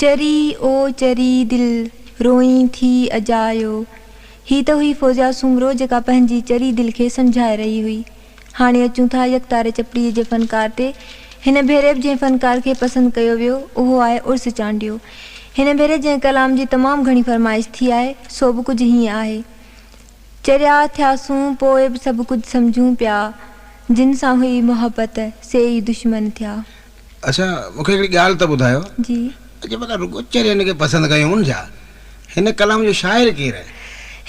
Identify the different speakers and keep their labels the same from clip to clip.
Speaker 1: چري او چري دل، روئين ٿي اجايو. هي ته هئي فوزيا سومرو جيڪا پنهنجي چري دل کي سمجهائي رهي هئي. هاڻي اچون ٿا يڪتاري چپڙيء جي فنڪار تي. هن ڀيري به جنهن فنڪار کي پسند ڪيو ويو، اهو آهي عرس چانڊيو. هن ڀيري جنهن ڪلام جي تمام گهڻي فرمائش ٿي آهي، سو به ڪجهه هيئن آهي. چريا ٿياسون پوء به سڀ ڪجهه سمجهون پيا، جن سان هئي محبت، سي ئي دشمن ٿيا.
Speaker 2: اڇا مون کي هڪڙي ڳالهه ته ٻڌايو.
Speaker 1: جي.
Speaker 2: اڇا ڀلا رڳو چرين کي پسند ڪيون ڇا؟ هن ڪلام جو شاعر ڪير آهي؟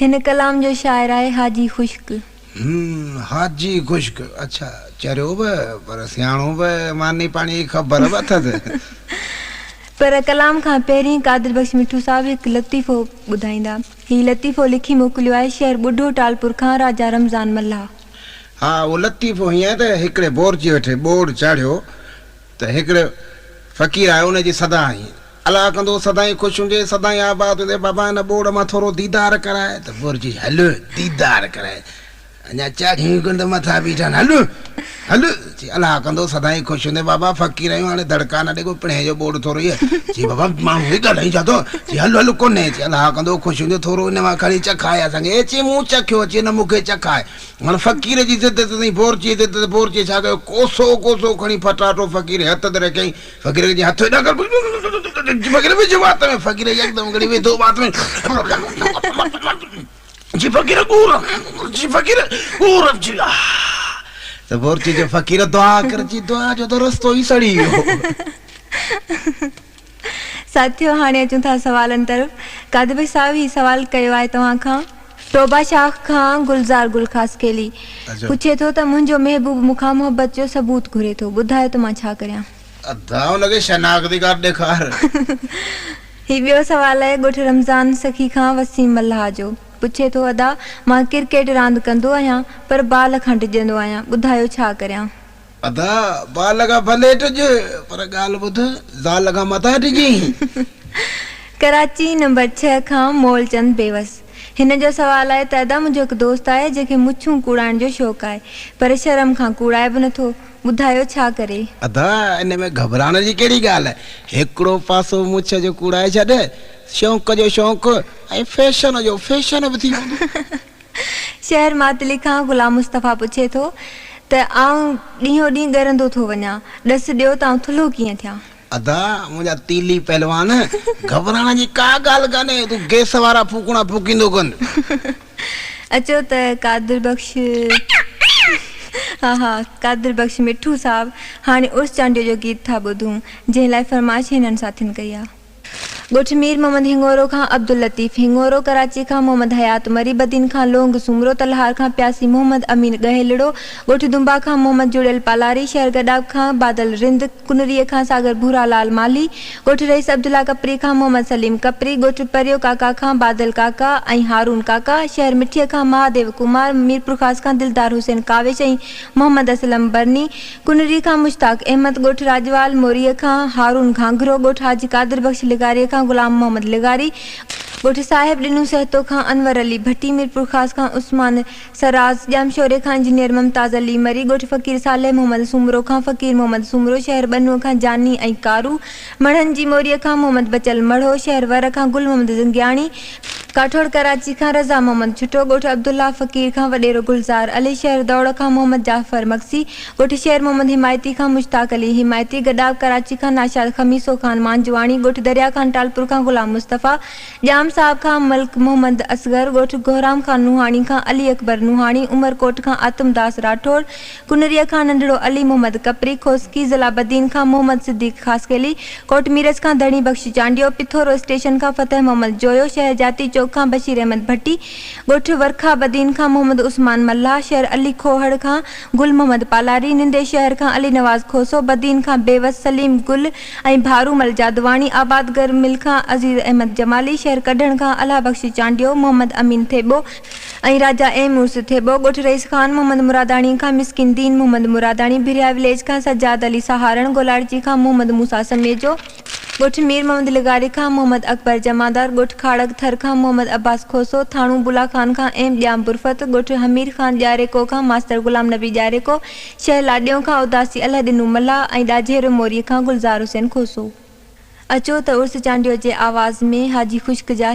Speaker 1: هن ڪلام جو شاعر آهي حاجي خشڪ.
Speaker 2: هم حاجي خشڪ اڇا چريو به پر سياڻو به ماني پاڻي جي خبر به اٿس.
Speaker 1: پر ڪلام کان پهرين قادر بخش مٺو صاحب هڪ لطيفو ٻڌائيندا. هي لطيفو لکي موڪليو آهي شهر ٻڍو ٽالپور کان راجا رمضان ملاح.
Speaker 2: ها اهو لطيفو هيئن آهي ته هڪڙي بورچي ويٺي ٻوڙ چاڙهيو ته هڪڙي فقير آيو ان جي صدا هئي الله ڪندو سدائين خوش هجين سدائين آباد هجين بابا هن ٻوڙ مان ٿورو ديدار ڪراء ته بورچي چيو هل ديدار ڪراء اڃا چاڙهيون ئي ڪونه ته مٿان بيٺا آهن هل هل چي الله ڪندو سدائين خوش هوندين بابا فقير آهيون هاڻي دڙڪا نه ڏي ڪو پڻهين جو ٻوڙ ٿورو ئي آهي چي بابا ماڻهو هي ڳالهائين ڇا ٿو چي هل هل ڪونهي چي الله ڪندو خوش هوندين ٿورو ان مان کڻي چکاء اسان کي چي مون چکيو چي نه مون کي چکاء هاڻ فقير جي ضد تي سائين بورچيء ضد تي بورچيء ڇا ڪيو ڪوسو ڪوسو کڻي ڦٽاٽو فقير جي هٿ تي رکيائين فقير کي چيائين هٿ هيڏانهن ڪر فقير وجهه وات ۾ فقير يڪدم کڻي وڌو وات ۾ چي فقير ڳور چي فقير ڳور چي ته بورچي چيو فقير دعا ڪر چي دعا جو ته رستو ئي سڙي ويو.
Speaker 1: ساٿيو هاڻي اچون ٿا سوالن طرف. قادر بخش صاحب هي سوال ڪيو آهي توهان کان. ٽوبا شاخ کان گلزار گل خاصخيلي پڇي ٿو ته منهنجو محبوب مون کان محبت جو ثبوت گهري ٿو ٻڌايو ته مان ڇا ڪريان.
Speaker 2: ادا ان کي شناختي ڪارڊ ڏيکار.
Speaker 1: هي ٻيو سوال آهي ڳوٺ رمضان سخي کان وسيم ملاح جو پڇي ٿو ادا مان ڪرڪيٽ راند ڪندو آهيان پر بال کان ڊڄندو آهيان ٻڌايو ڇا ڪريان.
Speaker 2: ادا بال کان ڀلي ڊڄ پر ڳالهه ٻڌ زال کان متان ڊڄين.
Speaker 1: ڪراچي نمبر ڇهه کان مول چند بيوس هن جو سوال آهي ته ادا منهنجو هڪ دوست آهي جنهن کي مڇون ڪوڙائڻ جو شوق آهي پر شرم کان ڪوڙائي به نٿو ٻڌايو ڇا ڪري.
Speaker 2: ادا ان ۾ گهٻرائڻ جي ڪهڙي ڳالهه آهي هڪڙو پاسو مڇ جو ڪوڙائي ڇڏ شوق جو شوق ۽ فيشن جو فيشن به ٿي ويندو.
Speaker 1: شهر ماتلي کان غلام مصطفيٰ پڇي ٿو ته آئون ڏينهون ڏينهن ڳرندو ٿو وڃان، ڏس ڏيو ته آئون ٿلهو ڪيئن ٿيان؟
Speaker 2: ادا منهنجا تيلي پهلوان، گهٻرائڻ جي ڪا ڳالهه ڪانهي، تون گئس وارا ڦوڪڻا ڦوڪيندو ڪن.
Speaker 1: اچو ته قادر بخش ها ها قادر بخش مٺو صاحب هاڻي عرس چانڊيو جو گيت ٿا ٻڌون، جنهن لاء فرمائش هنن ساٿين ڪئي آ. ڳوٺ مير محمد هڱورو کان عبداللطيف هڱورو، ڪراچي کان محمد حيات مري، بدين کان لونگ سومرو، تلهار کان پياسي محمد امين ڳهيلڙو، ڳوٺ دنبا کان محمد جڙيل پالاري، شهر گڏاپ کان بادل رند، ڪنريء کان ساگر ڀورا لال مالهي، ڳوٺ رئيس عبدالله ڪپري کان محمد سليم ڪپري، ڳوٺ پريو ڪاڪا کان بادل ڪاڪا ۽ هارون ڪاڪا، شهر مٺيء کان مهاديو ڪمار، ميرپورخاص کان دلدار حسين ڪاوش ۽ محمد اسلم برني، ڪنري کان مشتاق احمد، ڳوٺ راڄوال موريء کان هارون گهانگهرو، ڳوٺ حاجي قادر بخش لغاريء کان غلام محمد لغاري، ڳوٺ صاحب ڏنو سهتو کان انور علي ڀٽي، ميرپورخاص کان عثمان سراز، ڄامشوري کان انجنيئر ممتاز علي مري، ڳوٺ فقير صالح محمد سومرو کان فقير محمد سومرو، شهر ٻنوء کان جاني ۽ ڪارو، مڻهن جي موريء کان محمد بچل مڙهو، شهر ور کان گل محمد زنگياڻي، ڪاٺوڙ ڪراچي کان رضا محمد ڇٽو، ڳوٺ عبدالله فقير کان وڏيرو گلزار علي، شهر دوڙ کان محمد جعفر مگسي، ڳوٺ شير محمد حمايتي کان مشتاق علي حمايتي، گڏاپ ڪراچي کان ناشاد خميسو خان مانجواڻي، ڳوٺ دريا خان ٽالپر کان غلام مصطفيٰ، ڄام صاحب کان ملڪ محمد اصغر، ڳوٺ گهرام خان نوحاڻي کان علي اڪبر نوحاڻي، عمرڪوٽ کان آتم داس راٺوڙ، ڪنريء کان ننڍڙو علي محمد ڪپري، کوسڪي، ضلع بدين کان محمد صديق خاصخيلي، ڪوٽ ميرس کان ڌڻي بخش چانڊيو، پٿورو اسٽيشن کان فتح محمد جويو، شهر جاتي چوڪ کان بشير احمد ڀٽي، ڳوٺ ورکا بدين کان محمد عثمان ملاح، شهر علي کوهڙ کان گل محمد پالاري، نندي شهر کان علي نواز کوسو، بدين کان بيوس سليم گل ۽ ڀارو مل جادواڻي، آبادگر مل کان عزيز احمد جمالي، شهر ڪڍڻ کان الهه بخش چانڊيو، محمد امين ٿيٻو ۽ راجا ايم عرس ٿيٻو، ڳوٺ رئيس خان محمد مراداڻي کان مسڪين دين محمد مراداڻي، ڀريا وليج کان سجاد علي سهارڻ، گولاڙچي کان محمد موسيٰ سميجو، ڳوٺ مير محمد لغاري کان محمد اڪبر جمعدار، ڳوٺ کاڙڳ ٿر کان محمد عباس کوسو، ٿاڻو بولا خان کان ايم ڄام برفت، ڳوٺ حمير خان ڄاريڪو کان ماستر غلام نبي ڄاريڪو، شهر لاڏيون کان اداسي الهه ڏنو ملاح ۽ ڏاجهيرو موريء کان گلزار حسين کوسو. اچو ته عرس چانڊيو جي آواز ۾ حاجي خشڪ جا.